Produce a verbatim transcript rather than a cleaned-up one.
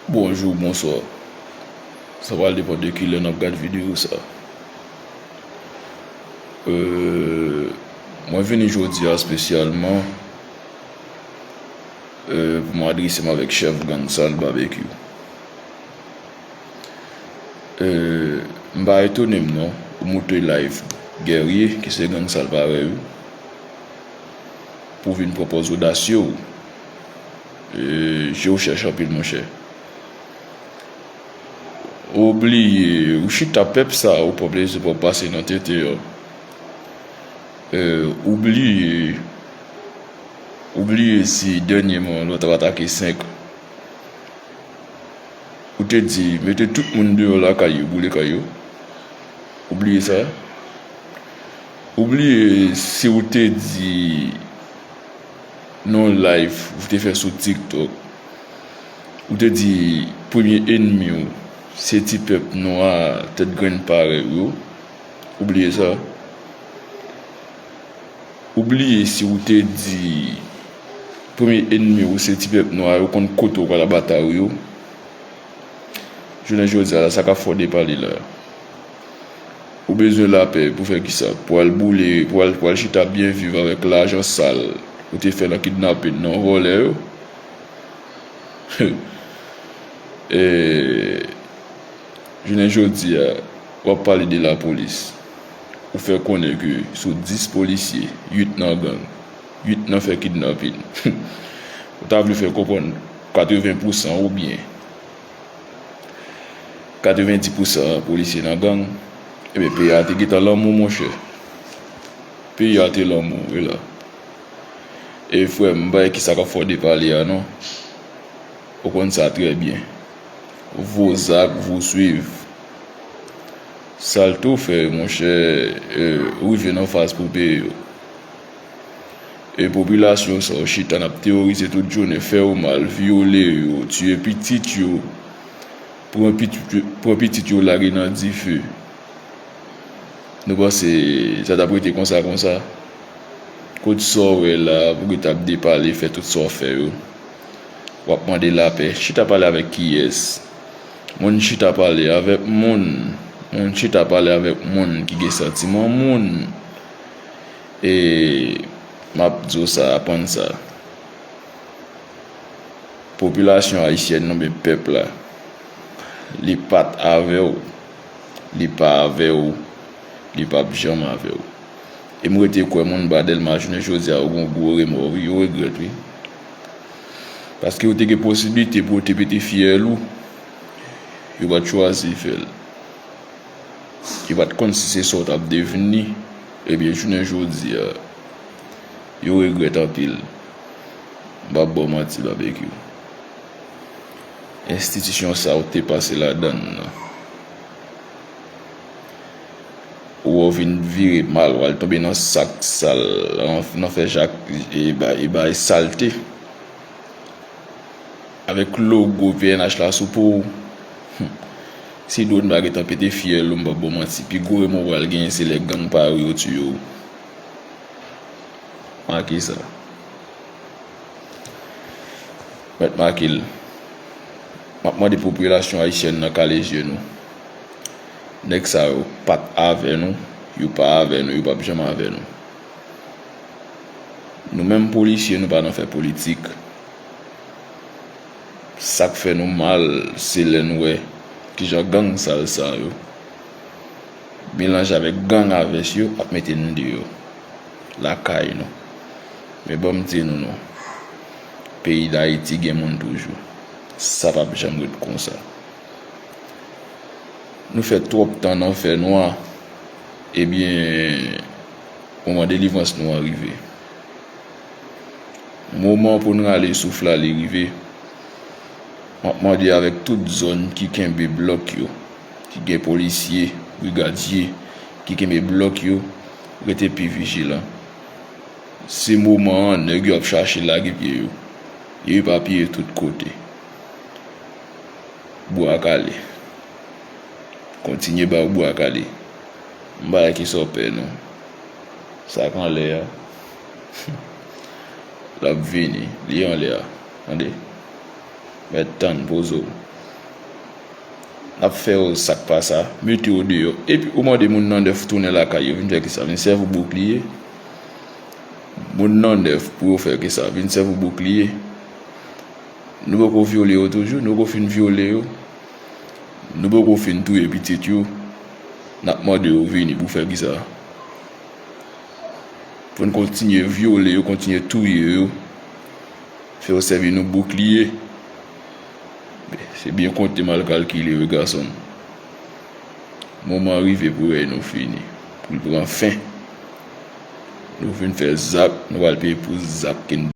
Bonjou, bonswa. Sa pral depann de kilè n ap gad videyo sa. Euh, mwen vini jodi a espesyalman, euh, pou mwen adrese m avèk chèf gang Sal Babekyou. Euh, m pa etone m non, ou moute live Guerrier, ki se gang Sal parèy ou, pou vin pran pòz odasye w. Euh, je w chèch anpil, monchè. Ou bliye, ou chita pèp sa, ou pran plezi pa w pase nan tenten an. Euh, ou bliye, ou bliye si dènyèman lòt ap atake senk. Ou te di, mete tout moun deyò lakay yo, boule kay yo. Ou bliye sa? Ou bliye si ou te di, nan live ou te fè sou TikTok, ou te di premye enmi w se ti pèp nwa tèt grenn parèy ou yo. Ou bliye sa? Ou bliye si ou te di premye enmi w se ti pèp nwa yo, konn kote w pral batay ou yo. Jounen jodi a la, sa k ap fè w depale la? Ou bezwen lapè pou fè kisa? Pou al boule, pou al, pou al chita byen viv avèk lajan sal ou te fè nan kidnapin nan vòlè yo? E, jounen jodi a, w ap pale de lapolis. Ou fè konnen ke sou dis polisye, uit nan gang, uit nan fè kidnapin. Ou ta vle fè konprann katreven pousan oubyen katrevendis pousan polisye nan gang, ebyen, peyi a te gentan lanmou, monchè. Peyi a te lanmou, wi la. E frè m, m pa wè kisa k ap fè w depale a, non. Ou konn sa trè byen. Vos actes vous suivent. Sa l tou fè, monchè, e, ou rive nan faz pou peye yo. E popilasyon sa w chita n ap teworize tout jounen, fè yo mal, vyole yo, tiye pitit yo, pran pitit yo, pran pitit yo lage nan dife. Nou panse sa t ap rete konsa, konsa? Kot sa w wè la pou ki t ap depale, fè tout sa w fè yo? W ap mande lapè. Chita pale avèk kiyès? Moun chita pale avèk moun. Moun chita pale avèk moun ki gen santiman moun. E m ap di w sa, aprann sa. Popilasyon ayisyèn nan, men pèp la, li pa t avè w, li pa avè w, li p ap janm avè w. E m rete kwè moun ba Dèlma jounen jodi a yo gen yon gwo remò, wi, yo regrèt, wi. Paske yo te gen posiblite pou yo te pete fyèl ou, yo pa t chwazi fè l. Yo pa t konn si se sa w t ap devni. Ebyen, jounen jodi a, yo regrèt anpil. M p ap ba w manti, Babekyou. Enstitisyon sa w te pase ladan l nan, ou wè w vin vire mal, w al tonbe nan sak sal, nan, nan fè jak, e bay, e bay salte. Avèk logo V N H la sou po w. Hmm. Si Dwòn pa gentan pete fyèl ou, m p ap ba w manti, pi gwo remò w pral genyen se lè gang parèy ou yo tiye w. Make sa. Mèt make l. M ap mande popilasyon ayisyèn nan kale je nou. Nèg sa yo pa t avè nou, yo pa avè nou, yo p ap janm avè nou. Nou menm polisye, nou pa nan fè politik. Sa k fè nou mal, se lè n wè kijan gang sal sa yo melanje avèk gang a vès yo ap mete n deyò lakay nou. Men ban m di nou non, peyi Dayiti gen moun toujou. Sa p ap janm ret konsa. Nou fè twòp tan nan fènwa. Ebyen, moman delivrans nou an rive. Moman pou n rale souf la, li rive. M ap mande avèk tout zòn ki kenbe blòk yo, ki gen polisye, brigadye, ki kenbe blòk yo, rete pi vijilan. Se moman an, nèg yo ap chache lage pye yo. Yo epapiye tout kote. Bwa kale. Kontinye ba yo bwa kale. M pa wè kisa w pè non. Sa k anlè a, l ap vini. Li anlè a. Tande? Mèt tann, poze w. N ap fè yo sa k pa sa, mete yo deyò. Epi ou mande moun nan nèf tounen lakay yo, vin fè kisa? Vin sèvi w boukliye. Moun nan nèf pou yo fè kisa? Vin sèvi w boukliye. Nou poko vyole yo toujou, nou poko fin vyole yo. Nou poko fin touye pitit yo. N ap mande yo vini pou fè kisa? Pou n kontinye vyole yo, kontinye touye yo. Fè yo sèvi nou boukliye. Se byen konte, mal kalkile, wi, gason m. Moman an rive pou rèy nou fini, pou l pran fen. Nou fin fè zak, nou pral peye pou zak ke n